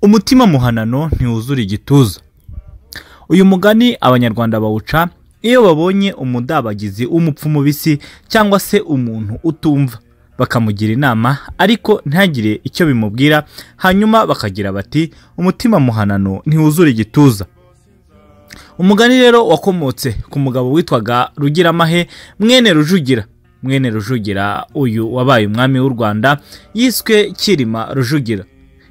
Umutima muhanano ntiwuzura igituza. Uyu mugani Abanyarwanda bawuca iyo babonye umudabagizi w'umupfumubisi cyangwa se umuntu utumva, bakamugira inama ariko ntagire icyo bimubwira, hanyuma bakagira bati umutima muhanano ntiwuzura igituza. Umugani rero wakomotse ku mugabo witwaga Rugiramahe mwene Rujugira. Mwene Rujugira uyu wabaye umwami w'u Rwanda yiswe Cyilima Rujugira.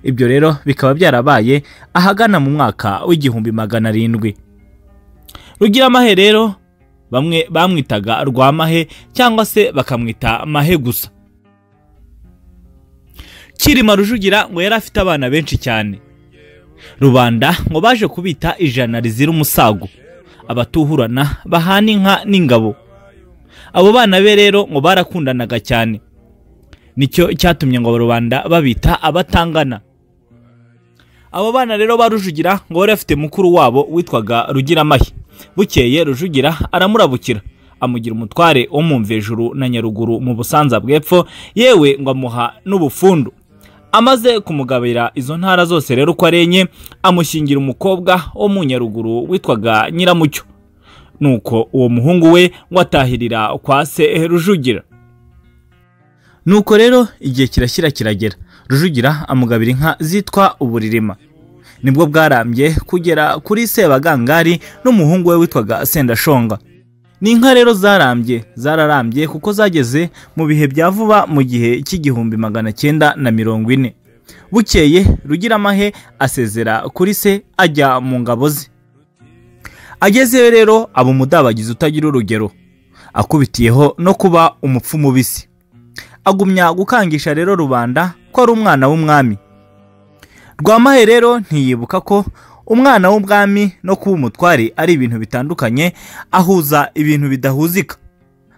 Ibyo rero bikaba byarabaye ahagana mu mwaka w'1700. Rugiramahe rero bamwe bamwitaga Rwamahe cyangwa se bakamwita Mahe gusa. Cyilima Rujugira ngo yari afite abana benshi cyane. Rubanda ngo baje kubita ijana rizira umusago, abatuhurana bahana inka n'ingabo. Abo bana be rero ngo barakundanaga cyane, nicyo cyatumye ngo rubanda babita abatangana. Abo bana rero ba Rujugira ngo bari bafite mukuru wabo witwaga Rugiramahe. Bukeye Rujugira aramurabukira, amugira umutware wo mu Mvejuru na Nyaruguru mu Busanza bw'epfo, yewe ngo amuha n'ubufundu. Amaze kumugabira izo ntara zose rero uko ari enye, amushyingira umukobwa wo mu Nyaruguru witwaga Nyiramucyo. Nuko uwo muhungu we ngo atahirira kwa se Rujugira. Nuko rero igihe kirashyira kiragera, Rujugira amugabira inka zitwa Uburirima. Nibwo bwarambye kugera kuri Sebagangari n'umuhungu we witwaga Sendashonga. Ni inka rero zarambye, zararambye kuko zageze mu bihe bya vuba mu gihe cy'1940. Bukeye Rugiramahe asezera kuri se ajya mu ngabo ze. Agezeyo rero aba umudabagizi utagira urugero, akubitiyeho no kuba umupfumubisi. Agumya gukangisha rero rubanda ko ari umwana w'umwami. Rwamahe rero ntiyibuka ko umwana w'umwami no kuba umutware ari ibintu bitandukanye, ahuza ibintu bidahuzika.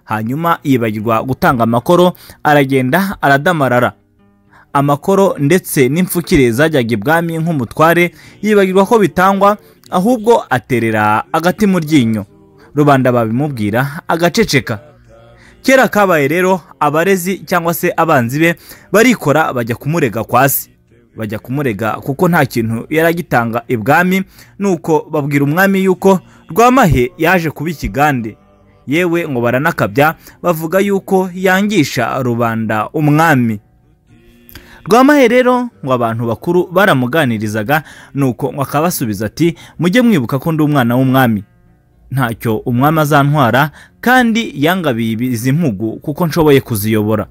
Hanyuma yibagirwa gutanga amakoro, aragenda aradamarara. Amakoro ndetse n'imfukire zajyaga ibwami nk'umutware yibagirwa ko bitangwa, ahubwo aterera agati mu ryinyo. Rubanda babimubwira agaceceka. Kera kabaye rero abarezi cyangwa se abanzi be barikora bajya kumurega kwa se. Bajya kumurega kuko nta kintu yaragitanga ibwami. Nuko babwira umwami yuko Rwamahe yaje kuba ikigande, yewe ngo baranakabya bavuga yuko yangisha rubanda umwami. Rwamahe rero ngo abantu bakuru baramuganirizaga, nuko ngo akabasubiza ati mujye mwibuka ko ndi umwana w'umwami, ntacyo umwami azantwara, kandi yangabiye izi mpugu kuko nshoboye kuziyobora.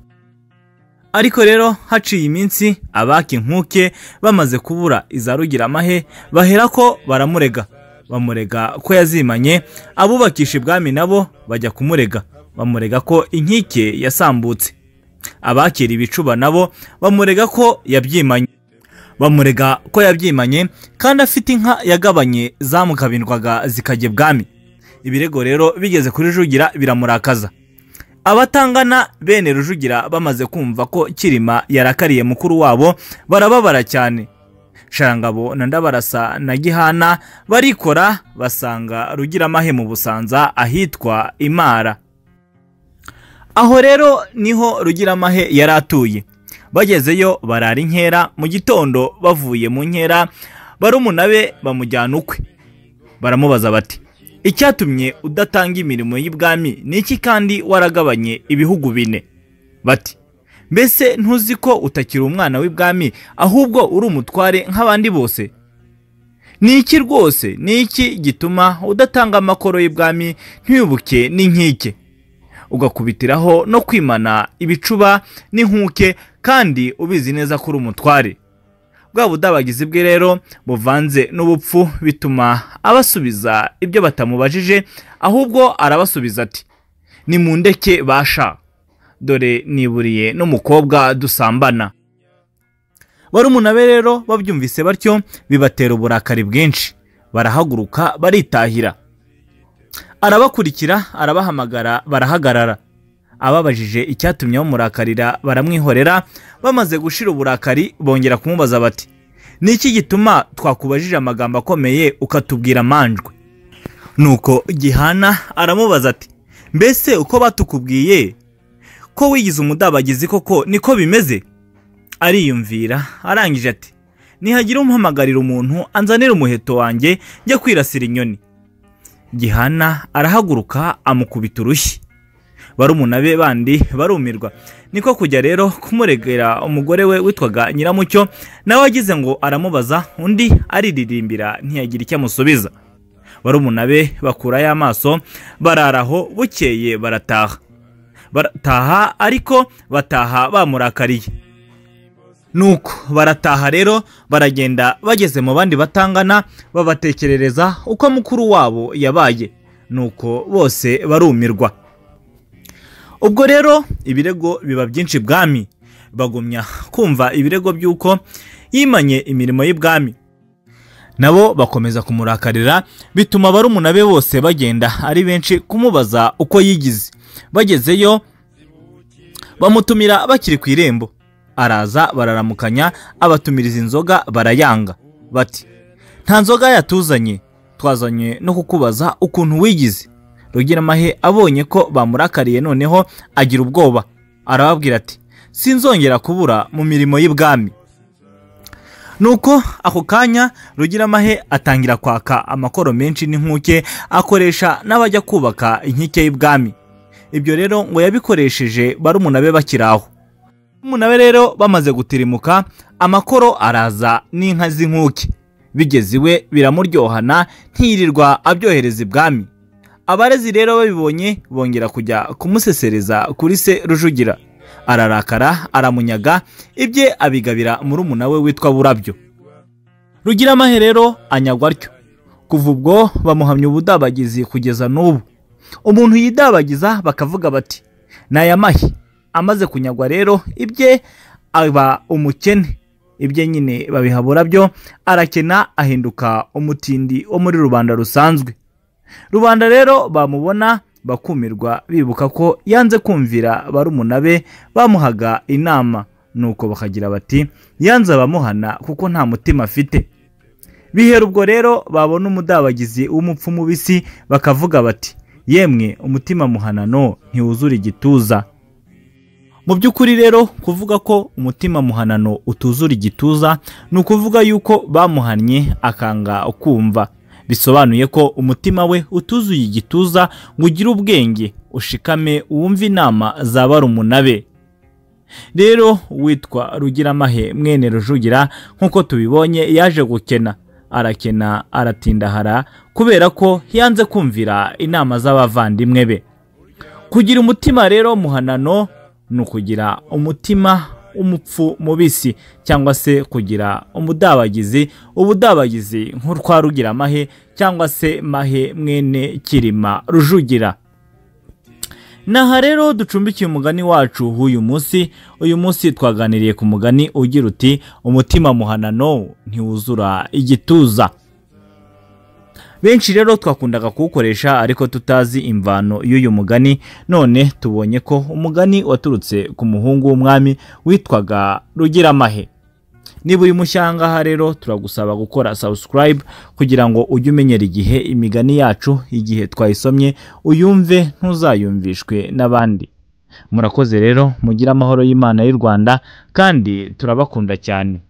Ariko rero haciye iminsi abaka inkuke bamaze kubura iza Rugiramahe baherako baramurega, bamurega ko yazimanye. Abubakisha ibwami nabo bajya kumurega, bamurega ko inkike yasambutse. Abakira ibicuba nabo bamurega ko yabyimanye, bamurega ko yabyimanye kandi afite inka yagabanye zamukabindwaga zikajya ibwami. Ibirego rero bigeze kuri Rujugira biramurakaza. Abatangana bene Rujugira bamaze kumva ko Cyilima yarakariye mukuru wabo barababara cyane. Sharangabo na Ndabarasa na Gihana barikora basanga Rugiramahe mu Busanza ahitwa Imara. Aho rero niho Rugiramahe yari atuye. Bagezeyo barara inkera, mu gitondo bavuye mu nkera barumuna be bamujyana ukwe. Baramubaza bati icyatumye udatanga imirimo y'ibwami ni iki kandi waragabanye ibihugu bine? Bati mbese ntuzi ko utakiri umwana w'ibwami ahubwo uri umutware nk'abandi bose? Ni iki rwose, ni iki gituma udatanga amakoro y'ibwami ntiwibuke n'inkike, ugakubitiraho no kwimana ibicuba n'inkuke kandi ubizi neza ko uri umutware? Bwa budabagizi bwe rero buvanze n'ubupfu bituma abasubiza ibyo batamubajije, ahubwo arabasubiza ati nimundeke basha, dore niburiye n'umukobwa dusambana. Barumuna be rero babyumvise batyo bibatera uburakari bwinshi, barahaguruka baritahira. Arabakurikira arabahamagara barahagarara. Ababajije icyatumye bamurakarira baramwihorera. Bamaze gushira uburakari bongera kumubaza bati niki gituma twakubajije amagambo akomeye ukatubwira amanjwe? Nuko Gihana aramubaza ati mbese uko batukubwiye ko wigize umudabagizi koko niko bimeze? Ariyumvira arangije ati Nihagira umpamagarira umuntu anzanira umuheto wanjye njya kwirasira inyoni. Gihana arahaguruka amukubita urushyi. Barumuna be bandi barumirwa. Niko kujya rero kumuregera umugore we witwaga Nyiramucyo, nawe agize ngo aramubaza, undi ariririmbira ntiyagira icyo amusubiza. Barumuna be bakurayo amaso, bararaho, bukeye barataha. Barataha ariko bataha bamurakariye. Nuko barataha rero baragenda, bageze mu bandi batangana babatekerereza uko mukuru wabo yabaye. Nuko bose barumirwa. Ubwo rero ibirego biba byinshi bwami, bagumya kumva ibirego by'uko yimanye imirimo y'ibwami. Nabo bakomeza kumurakarira, bituma barumuna be bose bagenda ari benshi kumubaza uko yigize. Bagezeyo bamutumira bakiri ku irembo. Araza bararamukanya, abatumiriza inzoga barayanga. Bati: "Nta nzoga yatuzanye, twazanye no kukubaza ukuntu wigize." Rugiramahe abonye ko bamurakariye noneho agira ubwoba, arababwira ati: "Sinzongera kubura mu mirimo y'ibwami." Nuko ako kanya Rugiramahe atangira kwaka amakoro menshi n'inkuke, akoresha n'abajya kubaka inkike y'ibwami. Ibyo rero ngo yabikoresheje barumuna be bakiraho. Barumuna be rero bamaze gutirimuka, amakoro araza n'inka z'inkuke. Bigeze iwe biramuryohana, ntiyirirwa abyohereza ibwami. Abarezi rero babibonye bongera kujya kumusesereza kuri se Rujugira. Ararakara aramunyaga, ibye abigabira murumuna we witwa Burabyo. Rugiramahe rero anyagwa atyo. Kuva ubwo bamuhamya ubudabagizi kugeza n'ubu. Umuntu yidabagiza bakavuga bati: "Naya mahe." Amaze kunyagwa rero ibye aba umukene. Ibye nyine babiha Burabyo, arakena ahinduka umutindi wo muri rubanda rusanzwe. Rubanda rero bamubona bakumirwa, bibuka ko yanze kumvira barumuna be bamuhaga inama. Nuko bakagira bati: "Yanze abamuhana kuko nta mutima afite." Bihera ubwo rero babona umudabagizi w'umupfu mubisi bakavuga bati: "Yemwe umutima muhanano ntiwuzura igituza." Mu by'ukuri rero kuvuga ko umutima muhanano utuzura igituza ni ukuvuga yuko bamuhannye akanga kumva. Bisobanuye ko umutima we utuzuye igituza ngo ugire ubwenge, ushikame wumve inama za barumuna be. Rero witwa Rugiramahe mwene Rujugira nk'uko tubibonye yaje gukena, arakena aratindahara kubera ko yanze kumvira inama z'abavandimwe be. Kugira umutima rero muhanano ni ukugira umutima umupfu mubisi, cyangwa se kugira umudabagizi, ubudabagizi nk'urwa Rugiramahe cyangwa se Mahe mwene Kirima Rujugira. Naha rero ducumbikiye umugani wacu uyu munsi. Uyu munsi twaganiriye ku mugani ugira uti: "Umutima muhanano ntiwuzura igituza." Benshi rero twakundaga kuwukoresha ariko tutazi imvano y'uyu mugani. None tubonye ko umugani waturutse ku muhungu w'umwami witwaga Rugiramahe. Niba uri mushyanga rero turagusaba gukora subscribe kugira ngo ujye umenyera igihe imigani yacu igihe twayisomye uyumve, ntuzayumvishwe n'abandi. Murakoze rero, mugire amahoro y'Imana y'u Rwanda kandi turabakunda cyane.